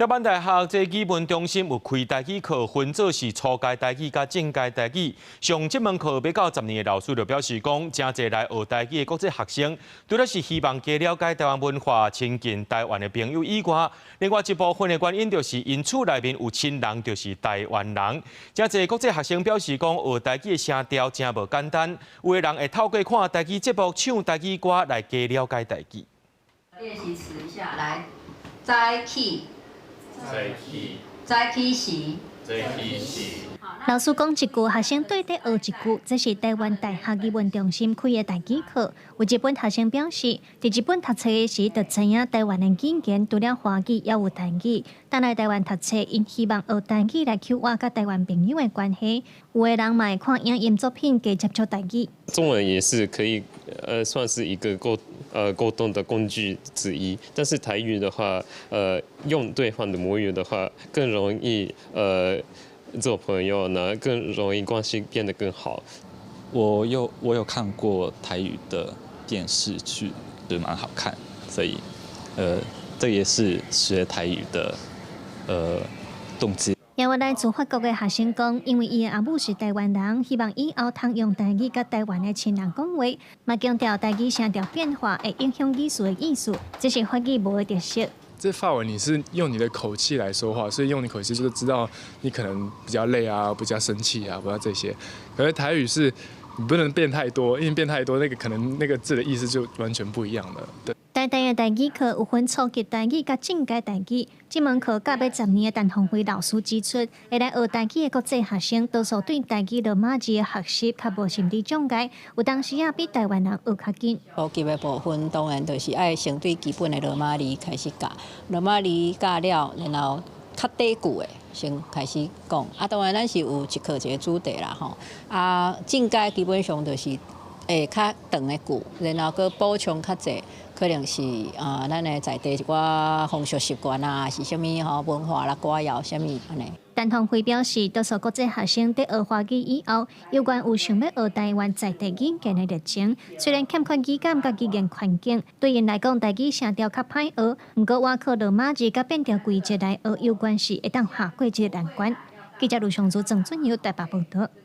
台灣大學這語文中心有開台語課，分做是初階台語佮進階台語。上這門課欲到10年的老師就表示講，誠濟來學台語的國際學生，除了是希望加了解台灣文化、親近台灣的朋友以外，另外一部分的原因就是𪜶厝內面有親人就是台灣人。誠濟國際學生表示講，學台語的聲調誠無簡單，有的人會透過看台語節目、唱台語歌來加了解台語。練習詞一下，來，早起。早起，早起時，早起時。老師講一句，學生綴綴學一句，這是台灣大學語文中心開的台語課。有日本學生表示，佇日本讀冊時就知影台灣的語言除了華語，也有台語。但來台灣讀冊，𪜶希望學台語來強化佮台灣朋友的關係。有的人嘛會看影音作品，加接觸台語。中文也是可以，算是一個溝通的工具之一。但是台語的話，用對方的母語的話，更容易做朋友呢，更容易關係變得更好。我有看過台語的電視劇，就蠻好看，所以這也是學台語的動機。也有來自法國的學生講，因為伊的阿母是台灣人，希望以後通用台語佮台灣的親人講話，嘛強調台語聲調變化會影響語詞的意思，這是法語無的特色。這法文你是用你的口氣來說話，所以用你口氣就知道你可能比較累啊，比較生氣啊，不要這些。可是台語是你不能變太多，因為變太多，那個可能那個字的意思就完全不一樣了。對。台大的台語課有分初級台語佮進階台語，這門課教欲十年的陳鳳輝老師指出，會來學台語的國際學生，多數對台語羅馬字的學習較無心理障礙，有當時仔比台灣人學較緊。初級的部分當然就是愛先對基本的羅馬字開始教，羅馬字教了，然後較底句的先開始講。啊，當然咱是有一課一個主題啦吼。啊，進階基本上就是會較長的句，然後閣補充較濟。可能是啊，咱的在地一寡風俗習慣啊，是啥物吼文化啦、歌謠啥物按呢。陳鳳輝表示，多數國際學生佇學華語以後，猶原有想欲學台灣在地語言的熱情。雖然欠缺語感佮語言環境，對𪜶來講，台語聲調較歹學。毋過，倚靠羅馬字佮變調規則來學，猶原是會當跨過這個難關。記者盧尚祖、鄭俊友台北報道。